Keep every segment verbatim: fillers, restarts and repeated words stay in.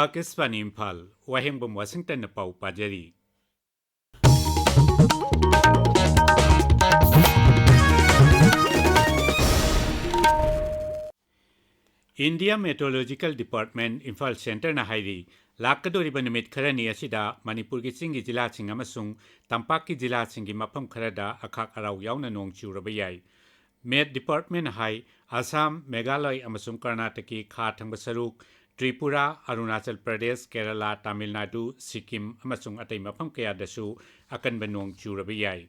ꯑꯥꯀꯥꯁꯕꯥꯅꯤ ꯏꯝꯐꯥꯜ, ꯋꯥꯍꯦꯡꯕꯝ ꯋꯥꯁꯤꯡꯇꯟꯅ ꯄꯥꯎ ꯄꯥꯖꯔꯤ꯫ India Meteorological Department, Imphal ꯁꯦꯟꯇꯔꯅ ꯍꯥꯏꯔꯤ, ꯂꯥꯛꯀꯗꯧꯔꯤꯕ ꯅꯨꯃꯤꯠ ꯈꯔꯅꯤ ꯑꯁꯤꯗ ꯃꯅꯤꯄꯨꯔꯒꯤ ꯆꯤꯡꯒꯤ ꯖꯤꯂꯥꯁꯤꯡ ꯑꯃꯁꯨꯡ ꯇꯝꯄꯥꯛꯀꯤ ꯖꯤꯂꯥꯁꯤꯡꯒꯤ ꯃꯐꯝ ꯈꯔꯗ ꯑꯈꯥꯛ ꯑꯔꯥꯎ ꯌꯥꯎꯅ ꯅꯣꯡ ꯆꯨꯔꯕ ꯌꯥꯏ꯫ Met Department ꯍꯥꯏ, ꯑꯁꯥꯝ, ꯃꯦꯘꯥꯂꯌ ꯑꯃꯁꯨꯡ ꯀꯔꯅꯥꯇꯀꯒꯤ ꯈꯥ ꯊꯪꯕ ꯁꯔꯨꯛ, ꯇ꯭ꯔꯤꯄꯨꯔꯥ, ꯑꯔꯨꯅꯥꯆꯜ ꯄ꯭ꯔꯗꯦꯁ, ꯀꯦꯔꯂꯥ, ꯇꯥꯃꯤꯜ ꯅꯥꯗꯨ, ꯁꯤꯛꯀꯤꯝ ꯑꯃꯁꯨꯡ ꯑꯇꯩ ꯃꯐꯝ ꯀꯌꯥꯗꯁꯨ ꯑꯀꯟꯕ ꯅꯣꯡ ꯆꯨꯔꯕ ꯌꯥꯏ꯫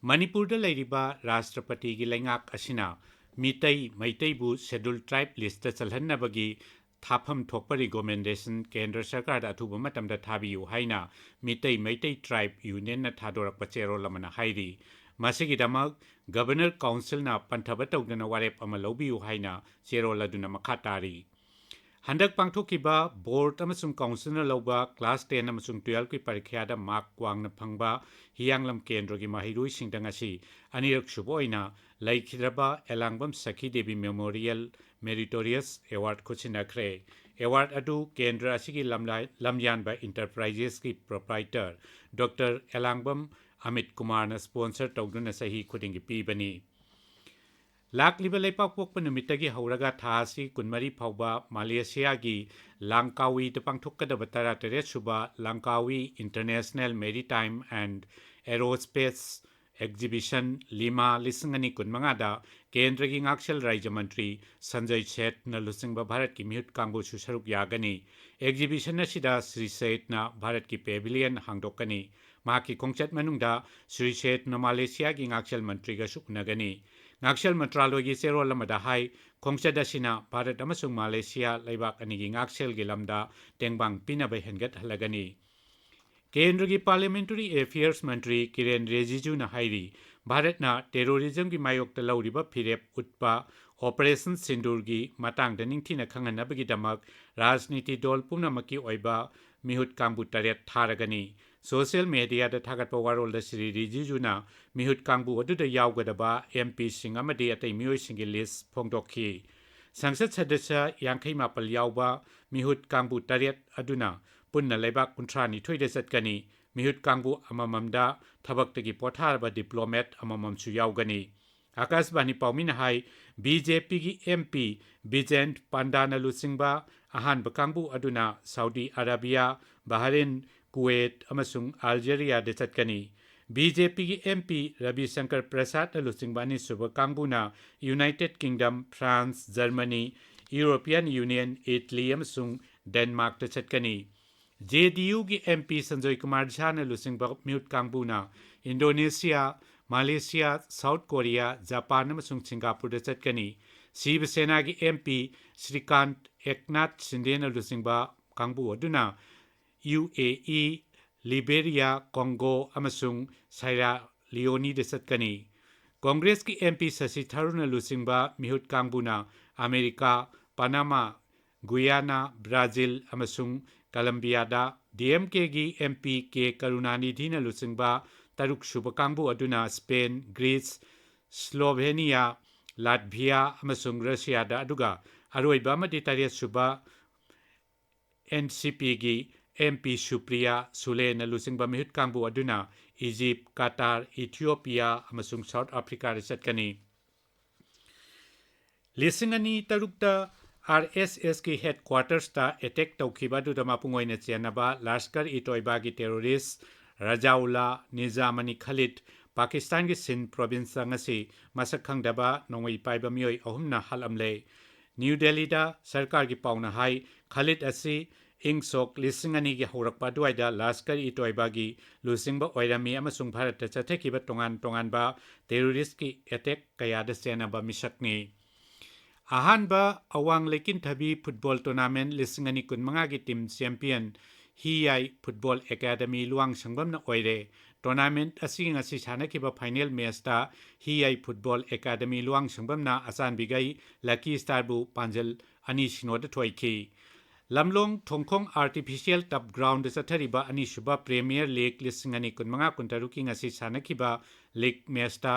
ꯃꯅꯤꯄꯨꯔꯗ ꯂꯩꯔꯤꯕ ꯔꯥꯁꯇ꯭ꯔꯄꯇꯤꯒꯤ ꯂꯩꯉꯥꯛ ꯑꯁꯤꯅ ꯃꯤꯇꯩ ꯃꯩꯇꯩꯕꯨ Scheduled Tribe list ꯆꯜꯍꯟꯅꯕꯒꯤ ꯊꯥꯐꯝ ꯊꯣꯛꯄ recommendation ꯀꯦꯟꯗ꯭ꯔ ꯁꯔꯀꯥꯔꯗ ꯑꯊꯨꯕ ꯃꯇꯝꯗ ꯊꯥꯕꯤꯌꯨ ꯍꯥꯏꯅ ꯃꯤꯇꯩ ꯃꯩꯇꯩ Tribe Unionꯅ ꯊꯥꯗꯣꯔꯛꯄ ꯆꯦꯔꯣꯜ ꯑꯃꯅ ꯍꯥꯏꯔꯤ꯫ ꯃꯁꯤꯒꯤꯗꯃꯛ Governor Councilꯅ ꯄꯟꯊꯕ ꯇꯧꯗꯅ ꯋꯥꯔꯦꯞ ꯑꯃ ꯂꯧꯕꯤꯌꯨ ꯍꯥꯏꯅ ꯆꯦꯔꯣꯜ ꯑꯗꯨꯅ ꯃꯈꯥ ꯇꯥꯔꯤ꯫ ꯍꯟꯗꯛ ꯄꯥꯡꯊꯣꯛꯈꯤꯕ Board ꯑꯃꯁꯨꯡ Councilꯅ ꯂꯧꯕ class ten ꯑꯃꯁꯨꯡ twelveꯀꯤ ꯄꯔꯤꯈ꯭ꯌꯥꯗ mark ꯋꯥꯡꯅ ꯐꯪꯕ ꯍꯤꯌꯥꯡꯂꯝ ꯀꯦꯟꯗ꯭ꯔꯒꯤ ꯃꯍꯩꯔꯣꯏꯁꯤꯡꯗ ꯉꯁꯤ ꯑꯅꯤꯔꯛ ꯁꯨꯕ ꯑꯣꯏꯅ ꯂꯩꯈꯤꯗ꯭ꯔꯕ ꯑꯦꯂꯥꯡꯕꯝ ꯁꯈꯤ Devi Memorial Meritorious Award ꯈꯨꯠꯁꯤꯟꯅꯈ꯭ꯔꯦ꯫ Award ꯑꯗꯨ ꯀꯦꯟꯗ꯭ꯔ ꯑꯁꯤꯒꯤ ꯂꯝꯂꯥꯏ-, ꯂꯝꯌꯥꯟꯕ Enterprisesꯀꯤ proprietor Doctor ꯑꯦꯂꯥꯡꯕꯝ ꯑꯃꯤꯠ ꯀꯨꯃꯥꯔꯅ sponsor ꯇꯧꯗꯨꯅ ꯆꯍꯤ ꯈꯨꯗꯤꯡꯒꯤ ꯄꯤꯕꯅꯤ꯫ ꯂꯥꯛꯂꯤꯕ ꯂꯩꯄꯥꯛꯄꯣꯛꯄ ꯅꯨꯃꯤꯠꯇꯒꯤ ꯍꯧꯔꯒ ꯊꯥ ꯑꯁꯤ ꯀꯨꯟꯃꯔꯤ ꯐꯥꯎꯕ ꯃꯂꯦꯁꯤꯌꯥꯒꯤ ꯂꯥꯡꯀꯥꯋꯤꯗ ꯄꯥꯡꯊꯣꯛꯀꯗꯕ ꯇꯔꯥꯇꯔꯦꯠ ꯁꯨꯕ Langkawi International Maritime and Aerospace Exhibition ꯂꯤꯃꯥ ꯂꯤꯁꯤꯡ ꯑꯅꯤ ꯀꯨꯟꯃꯉꯥꯗ ꯀꯦꯟꯗ꯭ꯔꯒꯤ ꯉꯥꯛꯁꯦꯜ ꯔꯥꯖ꯭ꯌ ꯃꯟꯇ꯭ꯔꯤ ꯁꯟꯖꯌ ꯁꯦꯊꯅ ꯂꯨꯆꯤꯡꯕ ꯚꯥꯔꯠꯀꯤ ꯃꯤꯍꯨꯠ ꯀꯥꯡꯕꯨꯁꯨ ꯁꯔꯨꯛ ꯌꯥꯒꯅꯤ꯫ Exhibition ꯑꯁꯤꯗ ꯁ꯭ꯔꯤ ꯁꯦꯊꯅ ꯚꯥꯔꯠꯀꯤ pavilion ꯍꯥꯡꯗꯣꯛꯀꯅꯤ꯫ ꯃꯍꯥꯛꯀꯤ ꯈꯣꯡꯆꯠ ꯃꯅꯨꯡꯗ ꯁ꯭ꯔꯤ ꯁꯦꯊꯅ ꯃꯂꯦꯁꯤꯌꯥꯒꯤ ꯉꯥꯛꯁꯦꯜ ꯃꯟꯇ꯭ꯔꯤꯒꯁꯨ ꯎꯅꯒꯅꯤ꯫ ꯉꯥꯛꯁꯦꯜ ꯃꯟꯇ꯭ꯔꯥꯂꯣꯏꯒꯤ ꯆꯦꯔꯣꯜ ꯑꯃꯗ ꯍꯥꯏ, ꯈꯣꯡꯆꯠ ꯑꯁꯤꯅ ꯚꯥꯔꯠ ꯑꯃꯁꯨꯡ ꯃꯂꯦꯁꯤꯌꯥ ꯂꯩꯕꯥꯛ ꯑꯅꯤꯒꯤ ꯉꯥꯛꯁꯦꯜꯒꯤ ꯂꯝꯗ ꯇꯦꯡꯕꯥꯡ ꯄꯤꯅꯕ ꯍꯦꯟꯒꯠꯍꯜꯂꯒꯅꯤ꯫ ꯀꯦꯟꯗ꯭ꯔꯒꯤ Parliamentary Affairs ꯃꯟꯇ꯭ꯔꯤ ꯀꯤꯔꯦꯟ ꯔꯤꯖꯤꯖꯨꯅ ꯍꯥꯏꯔꯤ, ꯚꯥꯔꯠꯅ terrorismꯒꯤ ꯃꯥꯌꯣꯛꯇ ꯂꯧꯔꯤꯕ ꯐꯤꯔꯦꯞ ꯎꯠꯄ Operation Sindoorꯒꯤ ꯃꯇꯥꯡꯗ ꯅꯤꯡꯊꯤꯅ ꯈꯪꯍꯟꯅꯕꯒꯤꯗꯃꯛ ꯔꯥꯖꯅꯤꯇꯤ ꯗꯜ ꯄꯨꯝꯅꯃꯛꯀꯤ ꯑꯣꯏꯕ ꯃꯤꯍꯨꯠ ꯀꯥꯡꯕꯨ ꯇꯔꯦꯠ ꯊꯥꯔꯒꯅꯤ꯫ Social mediaꯗ ꯊꯥꯒꯠꯄ ꯋꯥꯔꯣꯜꯗ ꯁ꯭ꯔꯤ ꯔꯤꯖꯤꯖꯨꯅ ꯃꯤꯍꯨꯠ ꯀꯥꯡꯕꯨ ꯑꯗꯨꯗ ꯌꯥꯎꯒꯗꯕ MPꯁꯤꯡ ꯑꯃꯗꯤ ꯑꯇꯩ ꯃꯤꯑꯣꯏꯁꯤꯡꯒꯤ list ꯐꯣꯡꯗꯣꯛꯈꯤ꯫ ꯁꯪꯁꯠ ꯁꯗꯁ꯭ꯌ ꯌꯥꯡꯈꯩ ꯃꯥꯄꯜ ꯌꯥꯎꯕ ꯃꯤꯍꯨꯠ ꯀꯥꯡꯕꯨ ꯇꯔꯦꯠ ꯑꯗꯨꯅ ꯄꯨꯟꯅ ꯂꯩꯕꯥꯛ ꯀꯨꯟꯊ꯭ꯔꯥ ꯅꯤꯊꯣꯏꯗ ꯆꯠꯀꯅꯤ꯫ ꯃꯤꯍꯨꯠ ꯀꯥꯡꯕꯨ ꯑꯃꯃꯝꯗ ꯊꯕꯛꯇꯒꯤ ꯄꯣꯊꯥꯔꯕ ꯗꯤꯄ꯭ꯂꯣꯃꯦꯠ ꯑꯃꯃꯝꯁꯨ ꯌꯥꯎꯒꯅꯤ꯫ ꯑꯥꯀꯥꯁꯕꯥꯅꯤ ꯄꯥꯎꯃꯤꯅ ꯍꯥꯏ, ꯕꯤ ꯖꯦ ꯄꯤꯒꯤ ꯑꯦꯝ ꯄꯤ ꯕꯤꯖꯦꯟ ꯄꯥꯟꯗꯥꯅ ꯂꯨꯆꯤꯡꯕ ꯑꯍꯥꯟꯕ ꯀꯥꯡꯕꯨ ꯑꯗꯨꯅ ꯁꯥꯎꯗꯤ ꯑꯔꯥꯕꯤꯌꯥ, ꯕꯍꯔꯤꯟ, ꯀꯨꯋꯦꯠ ꯑꯃꯁꯨꯡ ꯑꯜꯖꯦꯔꯤꯌꯥꯗ ꯆꯠꯀꯅꯤ꯫ ꯕꯤ ꯖꯦ ꯄꯤꯒꯤ ꯑꯦꯝ ꯄꯤ ꯔꯕꯤ ꯁꯪꯀꯔ ꯄ꯭ꯔꯁꯥꯗꯅ ꯂꯨꯆꯤꯡꯕ ꯑꯅꯤꯁꯨꯕ ꯀꯥꯡꯕꯨꯅ United kingdom, France, Germany, European union, Italy ꯑꯃꯁꯨꯡ ꯗꯦꯟꯃꯥꯔꯛꯇ ꯆꯠꯀꯅꯤ꯫ ꯖꯦ ꯗꯤ ꯌꯨꯒꯤ ꯑꯦꯝ ꯄꯤ ꯁꯟꯖꯣꯏ ꯀꯨꯃꯥꯔ ꯖꯥꯅ ꯂꯨꯆꯤꯡꯕ ꯃꯤꯍꯨꯠ ꯀꯥꯡꯕꯨꯅ Indonesia, Malaysia, South Korea, Japan ꯑꯃꯁꯨꯡ ꯁꯤꯡꯒꯥꯄꯨꯔꯗ ꯆꯠꯀꯅꯤ꯫ ꯁꯤꯕ ꯁꯦꯅꯥꯒꯤ ꯑꯦꯝ ꯄꯤ ꯁ꯭ꯔꯤꯀꯥꯟꯠ ꯑꯦꯛꯅꯥꯊ ꯁꯤꯟꯗꯦꯅ ꯂꯨꯆꯤꯡꯕ ꯀꯥꯡꯕꯨ ꯑꯗꯨꯅ ꯌꯨ ꯑꯦ ꯏ, ꯂꯤꯕꯦꯔꯤꯌꯥ, ꯀꯣꯡꯒꯣ ꯑꯃꯁꯨꯡ ꯁꯥꯏꯔꯥ ꯂꯤꯑꯣꯅꯤꯗ ꯆꯠꯀꯅꯤ꯫ ꯀꯣꯡꯒ꯭ꯔꯦꯁꯀꯤ ꯑꯦꯝ ꯄꯤ ꯁꯁꯤ ꯊꯔꯨꯔꯅ ꯂꯨꯆꯤꯡꯕ ꯃꯤꯍꯨꯠ ꯀꯥꯡꯕꯨꯅ ꯑꯃꯦꯔꯤꯀꯥ, ꯄꯥꯅꯥꯃꯥ, ꯒꯨꯌꯥꯅꯥ, ꯕ꯭ꯔꯥꯖꯤꯜ ꯑꯃꯁꯨꯡ ꯀꯂꯝꯕꯤꯌꯥꯗ, D M ꯀꯦꯒꯤ M P K ꯀꯔꯨꯅꯥꯅꯤꯙꯤꯅ ꯂꯨꯆꯤꯡꯕ ꯇꯔꯨꯛ ꯁꯨꯕ ꯀꯥꯡꯕꯨ ꯑꯗꯨꯅ ꯁ꯭ꯄꯦꯟ, ꯒ꯭ꯔꯤꯁ, ꯁ꯭ꯂꯣꯚꯦꯅꯤꯌꯥ, ꯂꯥꯠꯚꯤꯌꯥ ꯑꯃꯁꯨꯡ ꯔꯁꯤꯌꯥꯗ, ꯑꯗꯨꯒ ꯑꯔꯣꯏꯕ ꯑꯃꯗꯤ ꯇꯔꯦꯠ ꯁꯨꯕ ꯑꯦꯟ ꯁꯤ ꯄꯤꯒꯤ ꯑꯦꯝ ꯄꯤ ꯁꯨꯄ꯭ꯔꯤꯌꯥ ꯁꯨꯂꯦꯅ ꯂꯨꯆꯤꯡꯕ ꯃꯤꯍꯨꯠ ꯀꯥꯡꯕꯨ ꯑꯗꯨꯅ ꯏꯖꯤꯞ, ꯀꯇꯥꯔ, ꯏꯊꯤꯑꯣꯄꯤꯌꯥ ꯑꯃꯁꯨꯡ ꯁꯥꯎꯠ ꯑꯐ꯭ꯔꯤꯀꯥꯗ ꯆꯠꯀꯅꯤ꯫ ꯂꯤꯁꯤꯡ ꯑꯅꯤ ꯇꯔꯨꯛꯇ ꯑꯥꯔ ꯑꯦꯁ ꯑꯦꯁꯀꯤ ꯍꯦꯗꯀ꯭ꯋꯥꯇꯔꯁꯇ ꯑꯦꯇꯦꯛ ꯇꯧꯈꯤꯕ ꯑꯗꯨꯗ ꯃꯄꯨꯡ ꯑꯣꯏꯅ ꯆꯦꯟꯅꯕ ꯂꯥꯁꯀꯔ ꯏ ꯇꯣꯏꯕꯥꯒꯤ ꯇꯦꯔꯣꯔꯤꯁ ꯔꯖꯥꯎꯜꯂꯥ ꯅꯤꯖꯥꯃꯅꯤ ꯈꯂꯤꯗ, ꯄꯥꯀꯤꯁꯇꯥꯟꯒꯤ ꯁꯤꯟ ꯄ꯭ꯔꯣꯚꯤꯟꯁꯇ ꯉꯁꯤ ꯃꯁꯛ ꯈꯪꯗꯕ ꯅꯣꯡꯃꯩ ꯄꯥꯏꯕ ꯃꯤꯑꯣꯏ ꯑꯍꯨꯝꯅ ꯍꯥꯠꯂꯝꯂꯦ꯫ ꯅ꯭ꯌꯨ ꯗꯦꯜꯂꯤꯗ ꯁꯔꯀꯥꯔꯒꯤ ꯄꯥꯎꯅ ꯍꯥꯏ, ꯈꯂꯤꯗ ꯑꯁꯤ ꯏꯪ ꯁꯣꯛ ꯂꯤꯁꯤꯡ ꯑꯅꯤꯒꯤ ꯍꯧꯔꯛꯄ ꯑꯗꯨꯋꯥꯏꯗ ꯂꯥꯁꯀꯔ ꯏ ꯇꯣꯏꯕꯥꯒꯤ ꯂꯨꯆꯤꯡꯕ ꯑꯣꯏꯔꯝꯃꯤ ꯑꯃꯁꯨꯡ ꯚꯥꯔꯠꯇ ꯆꯠꯊꯈꯤꯕ ꯇꯣꯉꯥꯟ ꯇꯣꯉꯥꯟꯕ ꯇꯦꯔꯣꯔꯤꯁꯀꯤ ꯑꯦꯇꯦꯛ ꯀꯌꯥꯗ ꯆꯦꯟꯅꯕ ꯃꯤꯁꯛꯅꯤ꯫ ꯑꯍꯥꯟꯕ ꯑꯋꯥꯡ ꯂꯩꯀꯤꯟꯊꯕꯤ ꯐꯨꯠꯕꯣꯜ ꯇꯣꯔꯅꯥꯃꯦꯟ ꯂꯤꯁꯤꯡ ꯑꯅꯤ ꯀꯨꯟꯃꯉꯥꯒꯤ ꯇꯤꯝ ꯆꯦꯝꯄꯤꯌꯟ ꯍꯤꯌꯥꯏ ꯐꯨꯠꯕꯣꯜ ꯑꯦꯀꯥꯗꯃꯤ ꯂꯨꯋꯥꯡꯁꯪꯕꯝꯅ ꯑꯣꯏꯔꯦ꯫ ꯇꯣꯔꯅꯥꯃꯦꯟ ꯑꯁꯤꯒꯤ ꯉꯁꯤ ꯁꯥꯟꯅꯈꯤꯕ ꯐꯥꯏꯅꯦꯜ ꯃꯦꯆꯇ ꯍꯤꯌꯥꯏ ꯐꯨꯠꯕꯣꯜ ꯑꯦꯀꯥꯗꯃꯤ ꯂꯨꯋꯥꯡꯁꯪꯕꯝꯅ ꯑꯆꯥꯟꯕꯤꯒꯩ ꯂꯀꯤ ꯁ꯭ꯇꯥꯔꯕꯨ ꯄꯥꯟꯖꯜ ꯑꯅꯤ ꯁꯤꯅꯣꯗ ꯊꯣꯏꯈꯤ꯫ ꯂꯝꯂꯣꯡ ꯊꯣꯡꯈꯣꯡ ꯑꯥꯔꯇꯤꯐꯤꯁꯤꯌꯦꯜ ꯇꯞ ꯒ꯭ꯔꯥꯎꯟꯗ ꯆꯠꯊꯔꯤꯕ ꯑꯅꯤꯁꯨꯕ ꯄ꯭ꯔꯤꯃꯤꯌꯔ ꯂꯤꯒ ꯂꯤꯁꯤꯡ ꯑꯅꯤ ꯀꯨꯟꯃꯉꯥ ꯀꯨꯟꯇꯔꯨꯛꯀꯤ ꯉꯁꯤ ꯁꯥꯟꯅꯈꯤꯕ ꯂꯤꯒ ꯃꯦꯆꯇ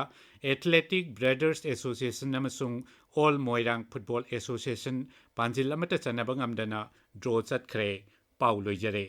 ꯑꯦꯊꯂꯦꯇꯤꯛ ꯕ꯭ꯔꯗꯔꯁ ꯑꯦꯁꯣꯁꯤꯌꯦꯁꯟ ꯑꯃꯁꯨꯡ ꯑꯣꯜ ꯃꯣꯏꯔꯥꯡ ꯐꯨꯠꯕꯣꯜ ꯑꯦꯁꯣꯁꯤꯌꯦꯁꯟ ꯄꯥꯟꯖꯤꯜ ꯑꯃꯠꯇ ꯆꯟꯅꯕ ꯉꯝꯗꯅ ꯗ꯭ꯔꯣ ꯆꯠꯈ꯭ꯔꯦ꯫ ꯄꯥꯎ ꯂꯣꯏꯖꯔꯦ꯫